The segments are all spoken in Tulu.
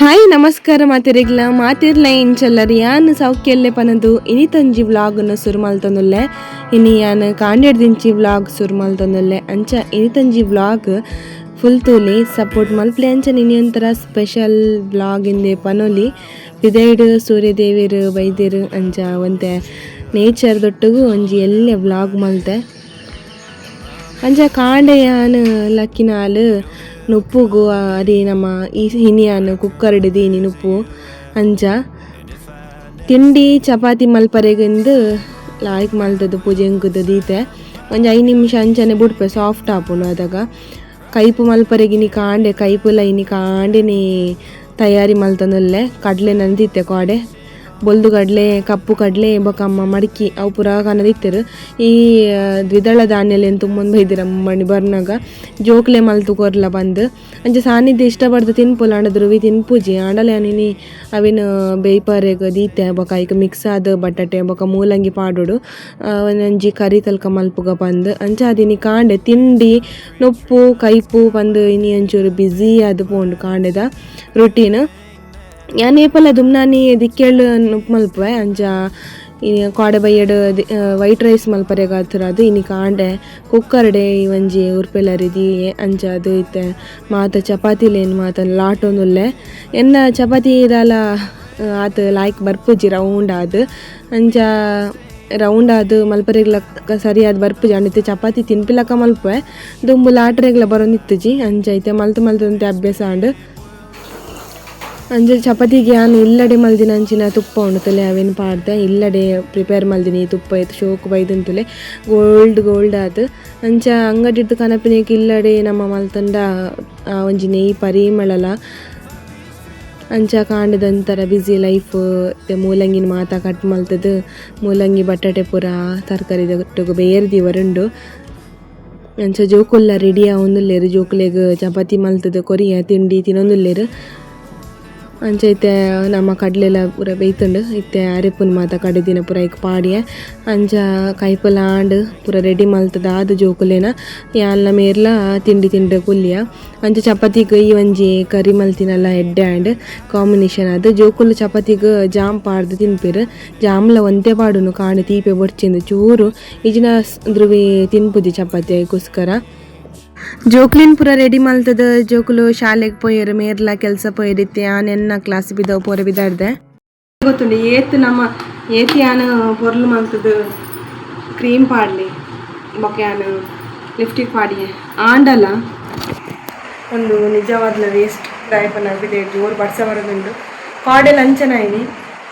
ಹಾಯ್ ನಮಸ್ಕಾರ ಮಾತೆರೆಗ್ಲ ಮಾತೆರ್ಲ ಇಂಚಲ್ಲರ್ ಯಾನ್ ಸೌಖ್ಯಲ್ಲೆ ಪನದು ಇನಿತೊಂಜಿ ವ್ಲಾಗ್ನ್ ಸುರು ಮಲ್ತೊಂದುಲ್ಲೆ. ಇನಿ ಯಾನ್ ಕಾಂಡೆಡ್ದಿಂಚಿ ವ್ಲಾಗ್ ಸುರು ಮಲ್ತೊಂದುಲ್ಲೆ. ಅಂಚ ಇನಿತೊಂಜಿ ವ್ಲಾಗ್ ಫುಲ್ ತೂಲಿ ಸಪೋರ್ಟ್ ಮಲ್ಪಲೆ. ಅಂಚ ಇನಿ ಒಂಥರ ಸ್ಪೆಷಲ್ ವ್ಲಾಗ್ ಇಂದೆ ಪನೊಲಿ. ಪಿದೈಡ್ ಸೂರ್ಯದೇವೆರ್ ಬೈದೆರ್. ಅಂಚ ಒಂತೆ ನೇಚರ್ ದೊಟ್ಟುಗು ಒಂಜಿ ಎಲ್ಲೆ ವ್ಲಾಗ್ ಮಲ್ತೆ. ಅಂಚ ಕಾಂಡೆ ಯಾನ್ ಲಕ್ಕಿನಾಲ್ ನುಪ್ಪುಗು ಅರಿ ನಮ್ಮ ಈ ಇನಿಯಾನ್ ಕುಕ್ಕರ್ ದೀನಿ ನುಪ್ಪು. ಅಂಚ ತಿಂಡಿ ಚಪಾತಿ ಮಲ್ಪರೆಗಿಂದು ಲಾಯ್ಕ್ ಮಲ್ತದು ಪೂಜೆಂಕುದು ದೀತೆ. ಒಂಜಿ 5 ನಿಮಿಷ ಅಂಚನೆ ಬುಡ್ಪೆ ಸಾಫ್ಟ್ ಆಪುಂಡು. ಅದಗ ಕೈಪು ಮಲ್ಪರೆಗಿನಿ ಕಾಂಡೆ ಕೈಪುಲ ಇನಿ ಕಾಂಡೆನೆ ತಯಾರಿ ಮಲ್ತೊಂದುಲ್ಲೆ. ಕಡ್ಲೆ ನಂದಿತ್ತೆ ಕೋಡೆ ಬೊಲ್ದು ಕಡ್ಲೆ ಕಪ್ಪು ಕಡ್ಲೆ ಬೊಕ ಅಮ್ಮ ಮಡಿಕಿ ಅವು ಪೂರ ಕನದಿತ್ತೆರ್. ಈ ದ್ವಿದಳ ಧಾನ್ಯಲೆನ್ ತುಂಬೊಂದು ಬೈದೆರ್ ಅಮ್ಮಣಿ ಬರ್ನಗ ಜೋಕ್ಲೆ ಮಲ್ತು ಕೊರ್ಲ ಪಂದ್. ಅಂಚ ಸಾನ್ನಿಧ್ಯ ಇಷ್ಟ ಪಡ್ದು ತಿನ್ಪುಲ ಆಂಡ ಧ್ರುವಿ ತಿನ್ಪುಜಿ. ಆಂಡಲ ಯಾನ್ ಇನಿ ಅವೆನ್ ಬೇಯ್ಪರೆಗ್ ದೀತೆ. ಬೊಕ ಐಕ್ ಮಿಕ್ಸ್ ಆದ್ ಬಟಾಟೆ ಬೊಕ ಮೂಲಂಗಿ ಪಾಡೊಡು ಒಂಜಿ ಕರಿ ತಲ್ಕ ಮಲ್ಪುಗ ಪಂದ್. ಅಂಚ ಇನಿ ಕಾಂಡೆ ತಿಂಡಿ ನುಪ್ಪು ಕೈಪು ಪಂದ್ ಇನಿ ಒಂಚೂರು ಬಿಜಿ ಆದ್ ಪೋಂಡು ಕಾಂಡೆದ ರುಟೀನ್. ಯಾನ್ ಏಪಲ ದುಮ್ನಾನಿ ದಿಕ್ಕೆಳ್ ನುಪ್ಪು ಮಲ್ಪುವೆ. ಅಂಚ ಕೋಡೆ ಬಯ್ಯಡ್ ವೈಟ್ ರೈಸ್ ಮಲ್ಪರೆಗಾತ್ರ ಅದು ಇನಿ ಕಾಂಡೆ ಕುಕ್ಕರ್ಡೆ ಈ ಒಂಜಿ ಉರ್ಪೆಲರಿ ದೀಯೆ. ಅಂಚ ಅದು ಇತ್ತೆ ಮಾತ ಚಪಾತಿಲೇನ್ ಮಾತ ಲಾಟೊಂದುಲ್ಲೆ. ಎನ್ನ ಚಪಾತಿ ದಾಲ ಆತ್ ಲಾಯ್ಕ್ ಬರ್ಪುಜಿ ರೌಂಡ್ ಆದ್. ಅಂಚ ರೌಂಡ್ ಆದ್ ಮಲ್ಪರೆಗ್ಲ ಸರಿಯಾದ್ ಬರ್ಪುಜಿ. ಅಂಡ ಇತ್ತೆ ಚಪಾತಿ ತಿನ್ಪಿಲಕ ಮಲ್ಪುವೆ. ದುಂಬು ಲಾಟರೆಗ್ಲ ಬರೊಂದಿತ್ತುಜಿ. ಅಂಚ ಇತ್ತೆ ಮಲ್ತು ಮಲ್ತು ಅಭ್ಯಾಸ ಆಂಡ್. ಅಂಚ ಚಪಾತಿಗೆ ಯಾನ್ ಇಲ್ಲಡೆ ಮಲ್ದಿನ ಅಂಚಿನ ತುಪ್ಪ ಉಂಡು ತಲೆ ಅವೆನ್ ಪಾಡ್ದೆ. ಇಲ್ಲಡೆ ಪ್ರಿಪೇರ್ ಮಲ್ದಿನಿ ತುಪ್ಪ ಇತ್ತು ಶೋಕು ಬೈದಂತುಲೆ ಗೋಲ್ಡ್ ಗೋಲ್ಡ್ ಆದ್. ಅಂಚ ಅಂಗಡಿಡ್ದು ಕನಪಿನೇಕ್ ಇಲ್ಲಡೆ ನಮ್ಮ ಮಲ್ತಂಡ ಒಂಜಿ ನೆಯಿ ಪರಿಮಳಲ. ಅಂಚ ಕಾಂಡದಂತರ ಬಿಸಿ ಲೈಫ್. ಮೂಲಂಗಿನ ಮಾತ ಕಟ್ ಮಲ್ತದು ಮೂಲಂಗಿ ಬಟಾಟೆ ಪೂರ ತರಕಾರಿ ಒಟ್ಟುಗು ಬೇರ್ ದೀವರುಂಡು. ಅಂಚ ಜೋಕುಲ್ಲ ರೆಡಿ ಆವೊಂದುಲ್ಲೆರ್. ಜೋಕುಲೆಗ್ ಚಪಾತಿ ಮಲ್ತದು ಕೊರಿಯ ತಿಂಡಿ ತಿನೊಂದುಲ್ಲೆರ್. ಅಂಚ ಇತ್ತೆ ನಮ್ಮ ಕಡ್ಲೆಲ ಪೂರ ಬೇಯ್ತುಂಡು. ಇತ್ತೆ ಅರೆಪುನ್ ಮಾತ ಕಡೆದಿನ ಪೂರ ಐಕ್ ಪಾಡ್ಯೆ. ಅಂಚ ಕೈಪುಲ ಆಂಡ್ ಪೂರ ರೆಡಿ ಮಲ್ತದ ಆದ್ ಜೋಕುಲೆನ ಯಾನ್ಲ ಮೇರ್ಲ ತಿಂಡಿ ತಿಂಡ ಕುಲ್ಲಿಯ. ಅಂಚ ಚಪಾತಿಗ್ ಈ ಒಂಜಿ ಕರಿ ಮಲ್ತಿನಲ್ಲ ಎಡ್ಡೆ ಆಂಡ್ ಕಾಂಬಿನೇಷನ್ ಆದ್. ಜೋಕುಲು ಚಪಾತಿಗ್ ಜಾಮ್ ಪಾಡ್ದು ತಿನ್ಪೆರ್. ಜಾಮ್ಲ ಒಂತೆ ಪಾಡುನು ಕಾಂಡೆ ತೀಪೆ ಬೊರ್ಚಿಂದು ಚೂರು ಇಜಿನ ಧ್ರುವಿ ತಿನ್ಪುಜಿ ಚಪಾತಿ ಐಕೋಸ್ಕರ. ಜೋಕ್ಲಿನ್ ಪೂರ ರೆಡಿ ಮಲ್ತದ ಜೋಕುಲು ಶಾಲೆಗ್ ಪೋಯೆರ್. ಮೇರ್ಲ ಕೆಲಸ ಪೋಯೆರ್. ಇತ್ತೆ ಯಾನ್ ಎನ್ನ ಕ್ಲಾಸ್ ಬಿದವು ಪೋರೆ ಬಿದಾಡ್ದೆ. ಗೊತ್ತುಂಡು ಏತ್ ನಮ್ಮ ಏತ್ ಯಾನ್ ಪೊರ್ಲು ಮಲ್ತದ ಕ್ರೀಮ್ ಪಾಡ್ಲಿ ಬೊಕ ಯಾನ್ ಲಿಪ್ಸ್ಟಿಕ್ ಪಾಡಿಯೆ ಆಂಡಲ ಒಂದು ನಿಜವಾದ್ಲ ವೇಸ್ಟ್. ದಾಯೆ ಬಿದೆ ಜೋರು ಬರ್ಸ ಬರೋದುಂಡು. ಕಾಡೆ ಲಂಚನ ಇನಿ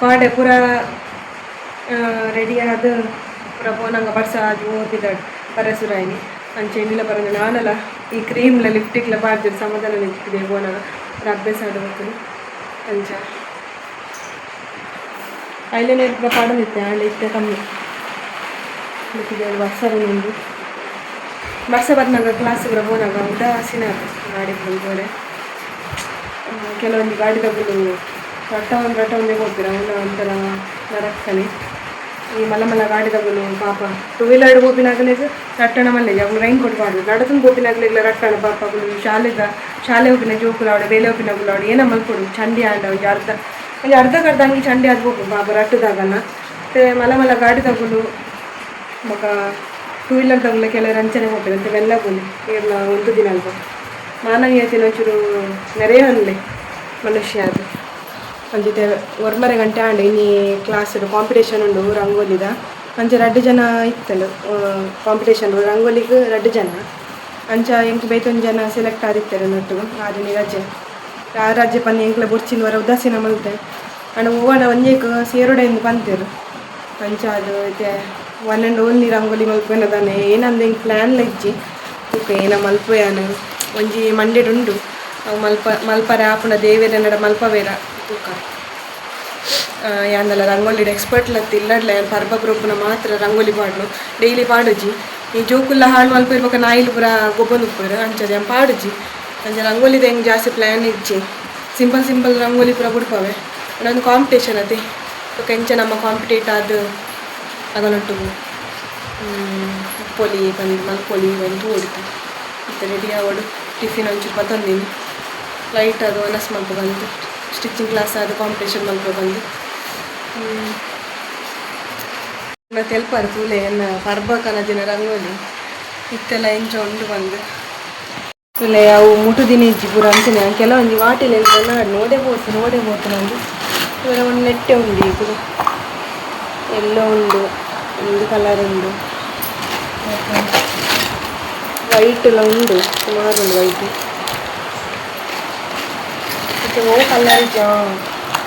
ಕಾಡೆ ಪೂರ ರೆಡಿ ಆದ್ ಪೂರ ಪೋನಂಗ ಬರ್ಸ ಜೋರು ಬಿದಾಡ್ ಬರಸುರಾಯಿನಿ. ಅಂಚ ಎಣ್ಣಿಲ ಬರೋದು ನಾನಲ್ಲ ಈ ಕ್ರೀಮ್ಲ ಲಿಪ್ಟಿಕ್ಲ ಪಾಡ್ದಿರ್ ಸಮಾಧಾನ ನಿಂತಿದೆ ಪೋನಾಗ ಪೂರ ಅಭ್ಯಾಸ ಆಡ್. ಅಂಚ ಐಲೈನರ್ ಪೂರ ಪಾಡೊಂದಿತ್ತೆ ಆಂಡ ಇತ್ತೆ ಕಮ್ಮಿ. ಬರ್ಸ ಬಂದುಂಡು. ಬರ್ಸ ಬರ್ನಾಗ ಕ್ಲಾಸ್ ಪೂರ ಪೋನಾಗ ಉದಾಸೀನ ಆತು ಗಾಡಿ ಪೋರೆ. ಕೆಲವೊಂದು ಗಾಡಿ ತಗುಲು ರಟ್ಟ ಒಂದು ರಟ್ಟ ಒಂದೇ ಹೋಗ್ತೀರ ಅವನ ಒಂಥರ ನರಕ್ಕನೆ. ಈ ಮಲ್ಲ ಮಲ್ಲ ಗಾಡಿ ತಗುಲು ಪಾಪ ಟೂ ವೀಲರ್ ಪೋಪಿನಾಗಲೆಗ್ ರಟ್ಟಣ ಮಲ್ಲೆಜಿ. ಅಕುಲು ರೈನ್ ಕೋಟ್ ಪಾಡ್ದು ನಡತೊಂದು ಪೋಪಿನಾಗಲೆಗ್ಲ ರಟ್ಟಣ. ಪಾಪ ಅಕುಲು ಶಾಲೆದ ಶಾಲೆ ಹೋಪಿನ ಜೋಕುಲು ಆವಡ್ ಬೇಲೆ ಹೋಪಿನಕುಲು ಆವಡ್ ಏನ ಮಲ್ಪೊಡು. ಚಂಡಿ ಆಂಡ ಒಂಜಿ ಅರ್ಧ ಒಂಜಿ ಅರ್ಧಕ್ಕರ್ಧ ಅಂಗಿ ಚಂಡಿ ಆದ್ ಪೋಪುಂಡು ಪಾಪ ರಟ್ಟುದಾಗಲ. ಮತ್ತೆ ಮಲ್ಲ ಮಲ್ಲ ಗಾಡಿ ತಗುಲು ಬೊಕ ಟೂ ವೀಲರ್ ತಗುಲ ಕೆಲವರು ಅಂಚನೆ ಪೋಪೆರ್. ಅಂತೆ ಮೆಲ್ಲ ಪೋಲಿ ಏರ್ಲ ಒಂದು ದಿನ ಅಲ್ಪ ಮಾನವೀಯತೆ ಒಂಚೂರು ನೆರೆಯನ್ಲೆ ಮನುಷ್ಯ ಅದು. ಅಂಚಿತೆ ಒರ್ಮರೆ ಗಂಟೆ ಆಂಡ್. ಇನಿ ಕ್ಲಾಸ್ ಕಾಂಪಿಟೇಷನ್ ಉಂಡು ರಂಗೋಲಿದ. ಅಂಚ ರಡ್ಡ್ ಜನ ಇತ್ತಂಡು ಕಾಂಪಿಟೇಷನ್ ರಂಗೋಲಿಗ್ ರಡ್ಡ್ ಜನ. ಅಂಚ ಎಂಕ್ ಬೇತೊಂಜಿ ಜನ ಸೆಲೆಕ್ಟ್ ಆದಿತ್ತೆರ್ ನಟ್ಟುಗು ಆದಿನಿ ರಜೆ ಆ ರಜೆ ಪನ್ನಿ ಎಂಕ್ಲ ಬೊರ್ಚಿನ ವರ ಉದಾಸೀನ ಮಲ್ತೆ. ಆಂಡ ಒವ್ವಡ ಒಂಜೇಕ್ ಸೇರೋಡೆ ಎಂದು ಪಂತೆರ್. ಅಂಚ ಅದು ಇತ್ತೆ ಒನ್ ಆ್ಯಂಡ್ ಓನ್ಲಿ ರಂಗೋಲಿ ಮಲ್ಪುವೆನ ದಾನೆ ಏನಂದ ಎಂಕ್ ಪ್ಲ್ಯಾನ್ಲ ಇಜ್ಜಿ. ಬೊಕ ಏನ ಮಲ್ಪುವೆನ್ ಒಂಜಿ ಮಂಡೆಡ್ ಉಂಡು. ಅವು ಮಲ್ಪ ಮಲ್ಪರೆ ಆಪುಂಡ ದೇವೆರೆನಡ ಮಲ್ಪವೇರ ತೂಕ. ಯಾನ್ಲ ರಂಗೋಲಿಡ್ ಎಕ್ಸ್ಪರ್ಟ್ ಲತ್ತ್ ಇಲ್ಲಡ್ಲ ಯಾನ್ ಪರ್ಬ ಗ್ರೂಪ್ನ ಮಾತ್ರ ರಂಗೋಲಿ ಪಾಡ್ನು ಡೈಲಿ ಪಾಡುಜಿ. ಈ ಜೋಕುಲ್ಲ ಹಾಳು ಮಲ್ಪೆರ್ ಬೊಕ ನಾಯಿಲು ಪೂರ ಗೊಬ್ಬೊಂದು ಉಪ್ಪುವೆರ್. ಅಂಚ ಯಾನ್ ಪಾಡುಜಿ. ಅಂಚ ರಂಗೋಲಿದ ಎಂಕ್ ಜಾಸ್ತಿ ಪ್ಲ್ಯಾನ್ ಇಜ್ಜಿ. ಸಿಂಪಲ್ ಸಿಂಪಲ್ ರಂಗೋಲಿ ಪೂರ ಬುಡ್ಪವೆ. ಒಂದು ಕಾಂಪಿಟೇಷನ್ ಅತೆ ಬೊಕ ಎಂಚ ನಮ್ಮ ಕಾಂಪಿಟೇಟ್ ಆದ್ ಅಗಲೊಟ್ಟುಗು ಉಪ್ಪೊಲಿ ಪಂದ್ ಮಲ್ಪೊಲಿ ಪಂದ್ ತೂವೊಡಿತ್ತೆ. ಇತ್ತೆ ರೆಡಿ ಆವೊಡು. ಟಿಫಿನ್ ಒಂಚೂರು ಪತ್ತೊಂದಿನಿ ಲೈಟ್ ಅದು ಒನಸ್ ಮಲ್ಪುಗಂದು. Stitching class ಅದು ಕಾಂಪಿಟೇಷನ್ ಮಲ್ಪ ಬಂದು ಮತ್ತೆ ಎಲ್ಪರ್ ತೂಲೆ ಎನ್ನ ಪರ್ಬಕನ ದಿನ ರಂಗೋಲಿ ಇತ್ತೆಲ್ಲ ಇಂಚ ಉಂಡು ಬಂದು ತೂಲೆ ಅವು ಮುಟು ದಿನ ಇಜ್ಜಿ ಪೂರ ಅಂಚನೆ ಕೆಲವೊಂಜಿ ವಾಟಿಲ್ ಎಲ್ಲ ನೋಡೆ ಪೋತು ನೋಡೆ ಪೋತು ನಂದು ಇವರ ಒಂದು ನೆಟ್ಟೆ ಉಂಡು ಈ ಪೂರ ಎಲ್ಲೋ ಉಂಡು, ಒಂದು ಕಲರ್ ಉಂಡು, ವೈಟ್ ಎಲ್ಲ ಉಂಡು, ಸುಮಾರು ಉಂಡು ವೈಟ್. ಮತ್ತೆ ಓ ಕಲರ್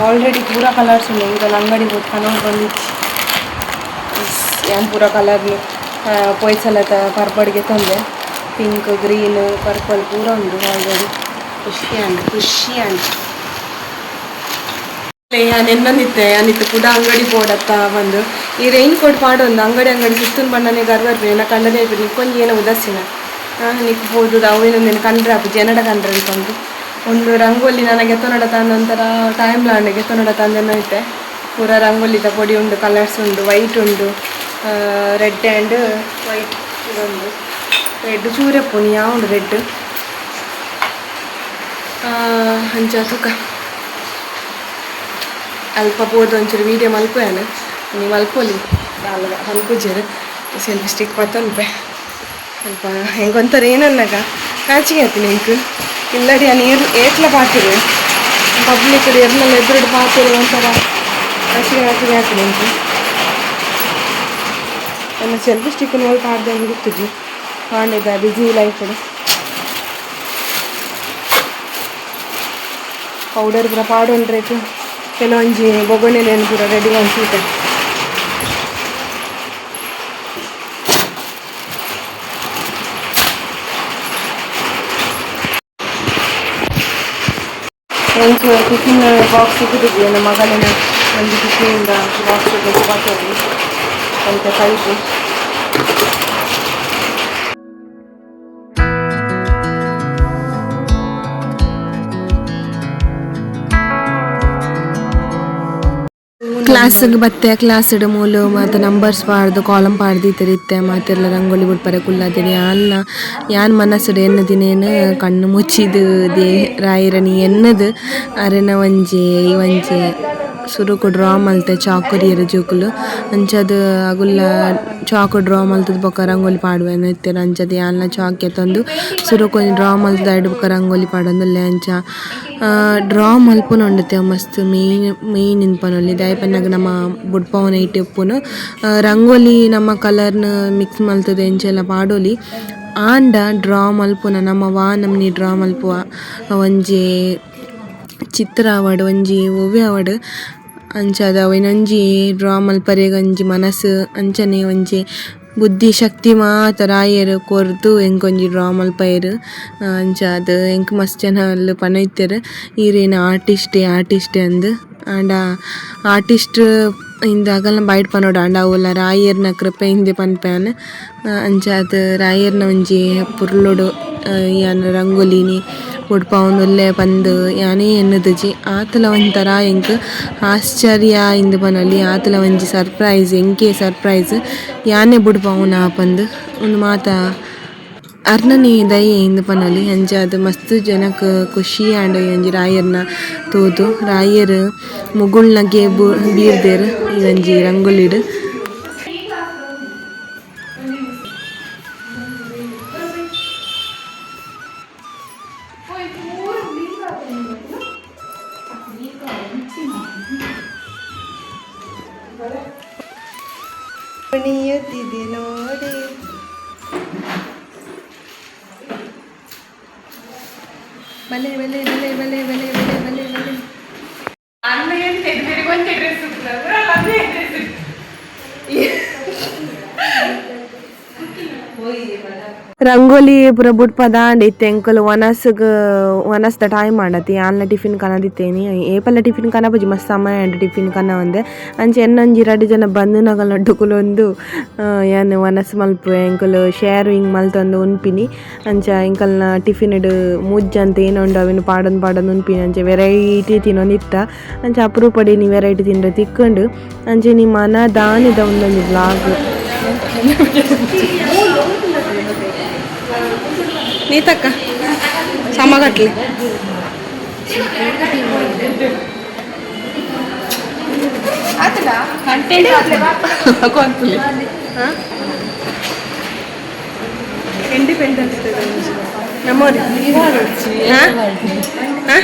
ಆಲ್ರೆಡಿ ಪೂರ ಕಲರ್ಸ್ ಉಂಡು. ಈಗ ಅಂಗಡಿ ಹೋದ್ ಕನೋ ಬಂದಿಚ್ಚಿ ಯಾನ್ ಪೂರ ಕಲರ್ ಪೋಯ್ಸಲತ ಪರ್ಬಡ್ಗೆ ತಂದೆ. Pink, green, purple ಪೂರ ಉಂಡು ಆಲ್ರೆಡಿ. ಖುಷಿ ಆಂಡ್, ಖುಷಿ ಆಂಡ್. ಯಾನ್ ಎನ್ನೊಂದಿತ್ತೆ ಯಾನಿತ್ತು ಕುಡ ಅಂಗಡಿ ಬೋಡತ್ತ ಬಂದು ಈ ರೈನ್ ಕೋಟ್ ಪಾಡೊಂದು ಅಂಗಡಿ ಅಂಗಡಿ ಸುತ್ತುನ್ ಬಣ್ಣನೆ ಗರ್ವ ಇರ್ಪೆ ಕಂಡನೆ ಇರ್ಪೆ ನಿಕ್ಕೊಂಜಿ ಏನೋ ಉದಾಸೀನ ನಿಕ್ ಪೋದು ಅವೇನೊಂದೇನು ಕಂಡ್ರೆ ಆಪು ಜನಡ ಕಂಡ್ರೆ ಅನ್ಕೊಂಡು ಒಂದು ರಂಗೋಲಿ ನನಗೆ ಎತ್ತೊನಡ ತಂದ ಒಂಥರ ಟೈಮ್ ಲಾಂಡ್ ಗೆತ್ತೊನಡ ತಂದೆನೋ ಇತ್ತೆ. ಪೂರ ರಂಗೋಲಿದ ಪೊಡಿ ಉಂಡು, ಕಲರ್ಸ್ ಉಂಡು, ವೈಟ್ ಉಂಡು, red and white ಇದೊಂದು ರೆಡ್ ಚೂರೆ ಪುನಿ ಉಂಡು ರೆಡ್ ಅಂಚ ತುಕ ಅಲ್ಪ ಪೋದು ಒಂಚೂರು ವೀಡಿಯೋ ಮಲ್ಪುಯಾನ ನೀ ಮಲ್ಪೊಲಿ ದಾಲ ಮಲ್ಪುಜೆರ್ ಸೆಲ್ಫಿ ಸ್ಟಿಕ್ ಪತ್ತೊನ್ಪೆ ಅಲ್ಪ ಹೆಂಗೊಂಥರ ಏನನ್ನಾಗ ಕಾಚಿಗೆ ಆತೀನಿ ಎಂಕ್ ಇಲ್ಲಡಿ ಆ ನೀರು ಏತ್ಲ ಪಾತಿರು ಪಬ್ಲಿಕ್ ಎರ್ನೆಲ್ಲ ಎದುರುಡು ಪಾತಿರು ಒಂಥರ ಕಾಚಿಗೆ ಕಾಚಿಗೆ ಆತೀನಿ ಎಂಕ್. ನನ್ನ ಸೆಲ್ಫಿ ಸ್ಟಿಕ್ ನೋಡಿ ಪಾಡ್ದೆ ಗೊತ್ತಿದ್ವಿ ಪಾಂಡಿದ್ದ busy life. Powder ಪೂರ ಪಾಡೊಂಡ್ರೇಕು ಕೆಲವೊಂಜಿ ಬೊಗೊಣೆಲೇನು ಪೂರ ರೆಡಿ ಮಲ್ತಿತ್ತೆ. ಎಂಕ್ ಟಿಫಿನ್ ಬಾಕ್ಸ್ ಸಿಕ್ಕುದಿದ್ವಿ ನನ್ನ ಮಗಳಿನ ಒಂದು ಟಿಫಿನಿಂದ ಬಾಕ್ಸ್ ಪಾತೊಂದು ಅಂತೆ ಪೈಪು. ಕ್ಲಾಸಿಗೆ ಬತ್ತೆ ಕ್ಲಾಸ್ಡ್ ಮೂಲು ಮಾತ ನಂಬರ್ಸ್ ಪಾಡ್ದು ಕಾಲಮ್ ಪಾಡ್ದು ಇತ್ತೆ ಮಾತೆಲ್ಲ ರಂಗೋಲಿ ಬುಡ್ಪರೆ ಕುಲ್ಲಾದಿನಿ ಅಲ್ಲ ಯಾನ್ ಮನಸ್ಸುಡು ಎನ್ನ ದಿನೇನು ಕಣ್ಣು ಮುಚ್ಚಿದು they ರಾಯರನಿ ಎನ್ನದು ಅರೆನ ಒಂಜಿ ಈ ಒಂಜಿ ಸುರುಕು ಡ್ರಾ ಮಲ್ತೆ ಚಾಕ್ ಕೊರಿಯೆರ್ ಜೋಕುಲು ಅಂಚದ ಅಗುಲ್ಲ ಚಾಕ್ ಡ್ರಾ ಮಲ್ತುದು ಬೊಕ ರಂಗೋಲಿ ಪಾಡುವೆ ಇತ್ತೆರ್ ಅಂಚದ ಯಾನ್ಲ ಚಾಕ್ ಎತ್ತೊಂದು ಸುರುಕು ಒಂಜಿ ಡ್ರಾ ಮಲ್ತುದು ಐಡ್ ಬೊಕ ರಂಗೋಲಿ ಪಾಡೊಂದುಲ್ಲೆ. ಅಂಚ ಡ್ರಾ ಮಲ್ಪುನ ಉಂಡುತೆ ಮಸ್ತ್ ಮೇನ್ ಮೇನ್ ಇನ್ಪನೊಲಿ ದಾಯೆ ಪನ್ನಗ ನಮ ಬುಡ್ಪಾವುನ ಐಟ್ ಇಪ್ಪುನು ರಂಗೋಲಿ ನಮ್ಮ ಕಲರ್ನ್ ಮಿಕ್ಸ್ ಮಲ್ತುದು ಎಂಚಲ ಪಾಡೊಲಿ ಆಂಡ ಡ್ರಾ ಮಲ್ಪುನ ನಮ ವಾ ನಮ್ನಿ ಡ್ರಾ ಮಲ್ಪುವ ಒಂಜಿ ಚಿತ್ರ ಆವಡ್ ಒಂಜಿ ಒವ್ವೆ ಆವಡ್ ಅಂಚಾದ್ ಅವೆನೊಂಜಿ ಡ್ರಾ ಮಲ್ಪರೆಗ್ ಒಂಜಿ ಮನಸ್ಸು ಅಂಚನೆ ಒಂಜಿ ಬುದ್ಧಿ ಶಕ್ತಿ ಮಾತ ರಾಯೆರ್ ಕೊರ್ದು ಎಂಕೊಂಜಿ ಡ್ರಾ ಮಲ್ಪಯೆರ್. ಅಂಚಾದ್ ಎಂಕ್ ಮಸ್ತ್ ಜನ ಅಲ್ಲು ಪನೈತೆರ್ ಈರೇನ ಆರ್ಟಿಸ್ಟೇ ಆರ್ಟಿಸ್ಟೇ ಅಂದ್ ಆಂಡ ಆರ್ಟಿಸ್ಟ್ ಇಂದ್ ಅಗಲ್ನ ಬಾಯಿಡ್ ಪನೊಡು ಆಂಡ ಅವುಲ ರಾಯೆರ್ನ ಕೃಪೆ ಇಂದ್ ಪನ್ಪೆ ಯಾನ್. ಅಂಚಾದ್ ರಾಯೆರ್ನ ಒಂಜಿ ಪೊರ್ಲುಡು ಯಾನ್ ರಂಗೋಲಿನಿ ಬುಡ್ಪಾವೊಂದುಲ್ಲೆ ಪಂದ್ ಯಾನೇ ಎನ್ನುದುಜಿ. ಆತಲ ಒಂಥರ ಎಂಕ್ ಆಶ್ಚರ್ಯ ಇಂದ್ ಪನೊಲಿ ಆತಲ ಒಂಜಿ ಸರ್ಪ್ರೈಸ್ ಎಂಕೇ ಸರ್ಪ್ರೈಸ್ ಯಾನೇ ಬುಡ್ಪಾವುನ ಪಂದ್ ಉಂದು ಮಾತ ಅರ್ನನೆ ದಯೆ ಇಂದ್ ಪನೊಲಿ. ಅಂಚಾದ್ ಮಸ್ತ್ ಜನಕ್ ಖುಷಿ ಆಂಡ್ ಈ ಒಂಜಿ ರಾಯೆರ್ನ ತೂದು ರಾಯೆರ್ ಮುಗುಳ್ನಗೆ ಬೀರ್ದೆರ್ ಈ ಒಂಜಿ ರಂಗೋಲಿಡ್. ಕುಣಿಯುತ್ತಿದೆ ನೋಡಿ. ಬಲೆ ಬಲೆ ಬಲೆ ಬಲೆ ಬಲೆ ಬಲೆ ಬಲೆ ಬಲೆ. ರಂಗೋಲಿ ಪೂರ ಬುಡ್ಪದಾಂಡ್ ಇತ್ತೆ ಎಂಕುಲು ವನಸ್ಗ್ ವನಸ್ದ ಟೈಮ್ ಆಂಡತಿ ಯಾನ್ಲ ಟಿಫಿನ್ ಕನದಿತ್ತೇನಿ ಏಪಲ ಟಿಫಿನ್ ಕನಪುಜಿ ಮಸ್ತ್ ಸಮಯ ಆಂಡ್ ಟಿಫಿನ್ ಕನವಂದೆ. ಅಂಚ ಎನ್ನೊಂಜಿ ರಡ್ಡ್ ಜನ ಬಂದುನಗಲ್ ಕುಲೊಂದು ಯಾನ್ ವನಸ್ ಮಲ್ಪುವೆ ಎಂಕುಲು ಶೇರಿಂಗ್ ಮಲ್ತೊಂದು ಉನ್ಪಿನಿ. ಅಂಚ ಎಂಕಲ್ನ ಟಿಫಿನ್ ಡ್ ಮೂಜಂತ ಏನ ಉಂಡು ಅವೆನ್ ಪಾಡೊಂದು ಪಾಡೊಂದು ಉನ್ಪಿನಿ. ಅಂಚ ವೆರೈಟಿ ತಿನೊಂದಿತ್ತ ಅಂಚ ಅಪರೂಪಡ್ ಇನಿ ವೆರೈಟಿ ತಿಂಡ ತಿಕ್ಕುಂಡು. ಅಂಚ ಇನಿ ಮನ ದಾನಿದ ಉಂದೊಂಜಿ ವ್ಲಾಗ್. ನೀತಕ್ಕ ಸಮಗಟ್ಲಿ. Independence day memory. ಹಾಂ.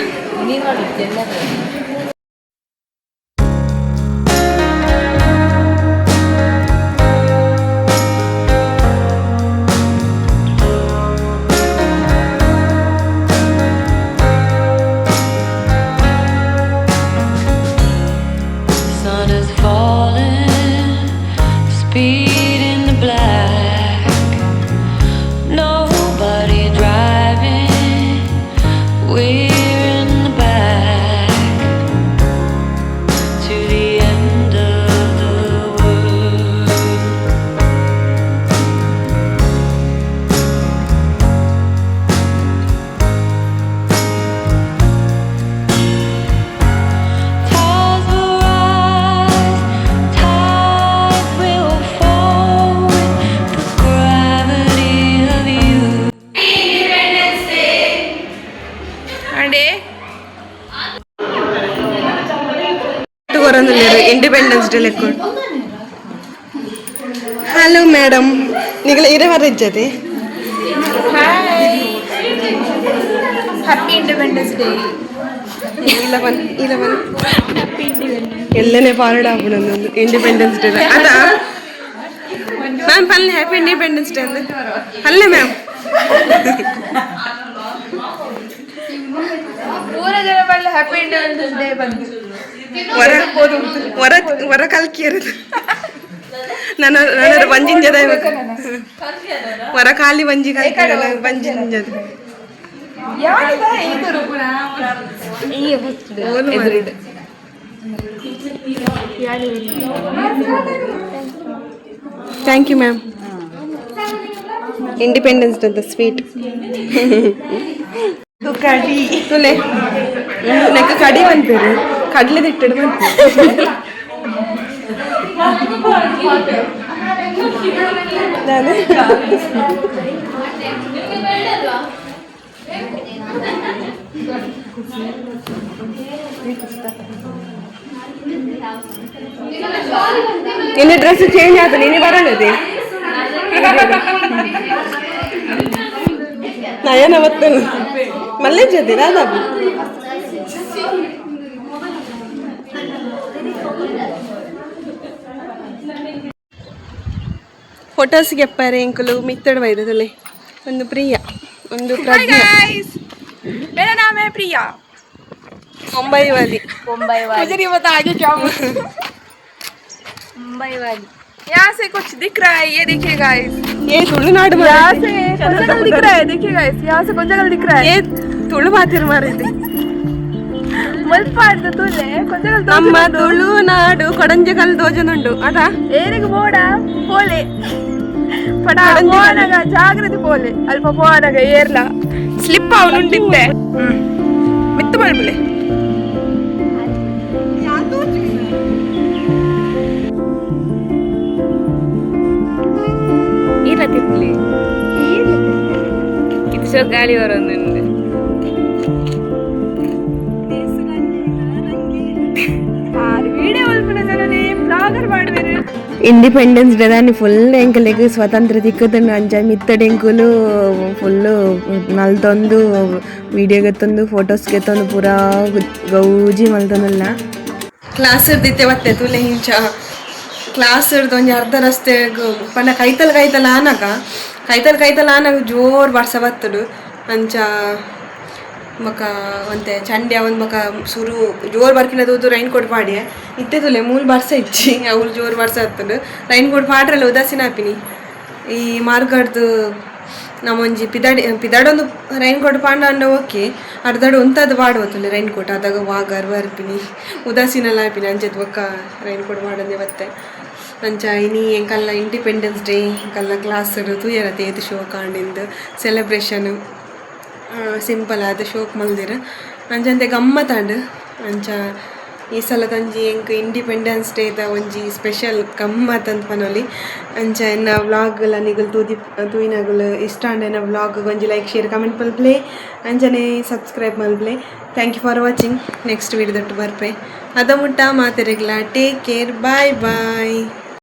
Sun is falling, speed in the black. Nobody driving, we're in the back. To the end of the world. Tides will rise, tides will fall with the gravity of you. ಅಂಡೆ ಇಂಡಿಪೆಂಡೆನ್ಸ್ ಡೇ ಲೆಕ್ಕ. ಹಲೋ ಮೇಡಮ್, ನಿಗಲ ಇರೆ ವರ ಇಜ್ಜದೆ? Happy Independence Day. 11 11 ಎಲ್ಲನೇ ಪಾರಡ ಆಪುಂಡು ಇಂಡಿಪೆಂಡೆನ್ಸ್ ಡೇ ಅದ. ಮ್ಯಾಮ್, ಪಲ್ಲೆ, ಹ್ಯಾಪಿ ಇಂಡಿಪೆಂಡೆನ್ಸ್ ಡೇ ಅಂದ್ ಅಲ್ಲೇ ಮ್ಯಾಮ್. ಪೂರ ಜನ ಬಲ್ಲ ಹ್ಯಾಪಿ ಇಂಡಿಪೆಂಡೆನ್ಸ್ ಡೇ ಬಂದು. ವರ ವರ ವರ ಕಲ್ಕಿಯರದು ನನ್ನ ನನ್ನ ಬಂಜಿಂಜದ. ವರ ಖಾಲಿ ಬಂಜಿ ಕಲ್ಕಿರಲ್ಲ ಬಂಜಿಂಜದ. ಯಾರಿದ ಎದುರು? ಓಲು ಮಾರಿದೆ. Thank you ma'am. Independence day sweet. ಕಡಿ. ತುಲೆ, ನೆಕ್ ಕಡಿ ಪನ್ಪೇರು, ಕಡ್ಲೆ ದಿಟ್ಟಡು ಪನ್ಪೇರು. ನಾನು ನಿನ್ನ ಡ್ರೆಸ್ ಚೇಂಜ್ ಆಯ್ತು, ನೀನು ಬರೋಣದೆ. ನಯನ ಬತ್ತನು ಮಲ್ಲೆ ಜೊತೆ ರಾಧಾ. ಫೋಟೋಸ್ಗೆ ಎಪ್ಪಾರೆ ಎಂಕುಲು ಮಿತ್ತಡ ಬೈದದಲ್ಲಿ. ಒಂದು ಪ್ರಿಯ, ಒಂದು ಪ್ರಜ್ಞಾ. मेरा नाम है प्रिया. ಮುಂಬೈ ವಾಲಿ. मुंबई वाली. मुझे नहीं पता आगे क्या. मुंबई वाली. यहाँ से कुछ दिख रहा है, ये देखिए गाइस. ಏ ತುಳುನಾಡು. यहाँ से कुंजगल दिख रहा है. देखिए गाइस, यहाँ से कुंजगल दिख रहा है. ಏ ತುಳು ಮಾತಿರು ಮಾರೈತಿ. ಮಲ್ಪಾಡ್ದು ತುಲೆ ಕುಂಜಗಲ್. ನಮ್ಮ ತುಳುನಾಡು ಕೊಡಂಜಗಲ್ ದೋಜನುಂಡು ಅದಾ. ಏರಿಗೆ ಬೋಡ ಪೋಲೆ ಪಡ. ಕೊಡಂಜಗಲ್. ಪೋನಗ ಜಾಗ್ರತೆ ಪೋಲೆ, ಅಲ್ಪ ಪೋನಗ ಏರ್ಲ ಸ್ಲಿಪ್ ಅವನುಂಡಿತ್ತೆ ಮಿತ್ತು ಮಲ್ಪಲೆ. ಇಲ್ಲ ತಿರ್ಲಿ ಇದು ಗಾಳಿ ಬರೋದುಂಡು. ವಿಡಿಯೋ ಮಲ್ಪುನ ಜನನೇ ಬ್ಲಾಗರ್ ಮಾಡುವೆರು. ಇಂಡಿಪೆಂಡೆನ್ಸ್ ಡೇ ದಾನಿ ಫುಲ್ ಎಂಕಲೆಗ್ ಸ್ವತಂತ್ರ ತಿಕ್ಕುದುಂಡು. ಅಂಚ ಮಿತ್ತಡ್ ಎಂಕುಲು ಫುಲ್ಲು ನಲ್ತೊಂದು, ವೀಡಿಯೋ ಗೆತ್ತೊಂದು, ಫೋಟೋಸ್ ಗೆತ್ತೊಂದು, ಪೂರಾ ಗೌಜಿ ಮಲ್ತೊಂದುಲ್ಲ. ಕ್ಲಾಸ್ ಇರ್ದಿತ್ತೆ ಬತ್ತೆ ತುಲೆ. ಇಂಚ ಕ್ಲಾಸ್ ಇರ್ದು ಒಂಜಿ ಅರ್ಧ ರಸ್ತೆ ಪಂಡ ಕೈತಲ್ ಕೈತಲ್ ಆನಗ, ಕೈತಲ್ ಕೈತಲ್ ಆನಗ ಜೋರ್ ಬರ್ಸ ಬತ್ತುಡು. ಅಂಚ ಬೊಕ ಒಂತೆ ಚಂಡಿ ಅವನ್ ಬೊಕ ಸುರು ಜೋರ್ ಬರ್ಕಿನ ತೂತು ರೈನ್ ಕೋಟ್ ಪಾಡಿಯೆ. ಇತ್ತೆ ತುಲೆ ಮೂಲು ಬರ್ಸ ಇಜ್ಜಿ, ಅವ್ಲು ಜೋರ್ ಬರ್ಸ ಹತ್ತುಂಡು. ರೈನ್ ಕೋಟ್ ಪಾಡ್ರಲ್ಲ ಉದಾಸೀನ ಆಪಿನಿ. ಈ ಮಾರ್ಗಡ್ದು ನಮ್ಮೊಂಜಿ ಪಿದಾಡಿ ಪಿದಾಡೊಂದು ರೈನ್ ಕೋಟ್ ಪಾಂಡ ಓಕೆ, ಅರ್ಧಡು ಉಂತದ್ದು ಪಾಡುವ ರೈನ್ ಕೋಟ್ ಅದಾಗ ವಾಗರ್ ಬರ್ಪಿನಿ, ಉದಾಸೀನೆಲ್ಲ ಆಪಿನಿ. ಅಂಚೆತ್ ಬೊಕ್ಕ ರೈನ್ ಕೋಟ್ ಪಾಡೊಂದೆ ಬತ್ತೆ. ಅಂಚ ಇನಿ ಎಂಕಲ್ನ ಇಂಡಿಪೆಂಡೆನ್ಸ್ ಡೇ ಎಂಕಲ್ನ ಕ್ಲಾಸ್ ತೂಯರತೆ ಏತ್ ಶೋಕ್ ಆಂಡಿಂದು. ಸೆಲೆಬ್ರೇಷನ್ ಸಿಂಪಲ್ ಆದ್ ಶೋಕ್ ಮಲ್ದೆರ್. ಅಂಚಂತೆ ಗಮ್ಮತ್ತಾಂಡ್. ಅಂಚ. ಈ ಸಲದೊಂಜಿ ಎಂಕ್ ಇಂಡಿಪೆಂಡೆನ್ಸ್ ಡೇದ ಒಂಜಿ ಸ್ಪೆಷಲ್ ಗಮ್ಮತ್ ಅಂತ ಪನೊಲಿ. ಅಂಚ ಎನ್ನ ವ್ಲಾಗ್ಲ ನಿಗುಲ್ ತೂದಿ ತೂಯಿನಗುಲು ಇಷ್ಟ ಆಂಡ ಎನ್ನ ವ್ಲಾಗ್ ಒಂಜಿ ಲೈಕ್, ಶೇರ್, ಕಮೆಂಟ್ ಮಲ್ಪುಲೆ. ಅಂಚನೆ ಸಬ್ಸ್ಕ್ರೈಬ್ ಮಲ್ಪುಲೆ. Thank you for watching. Next ವಿಡಿಯೋದೊಟ್ಟು ಬರ್ಪೆ. ಅದ ಮುಟ್ಟ ಮಾತೆರೆಗ್ಲ ಟೇಕ್ ಕೇರ್, ಬಾಯ್ ಬಾಯ್.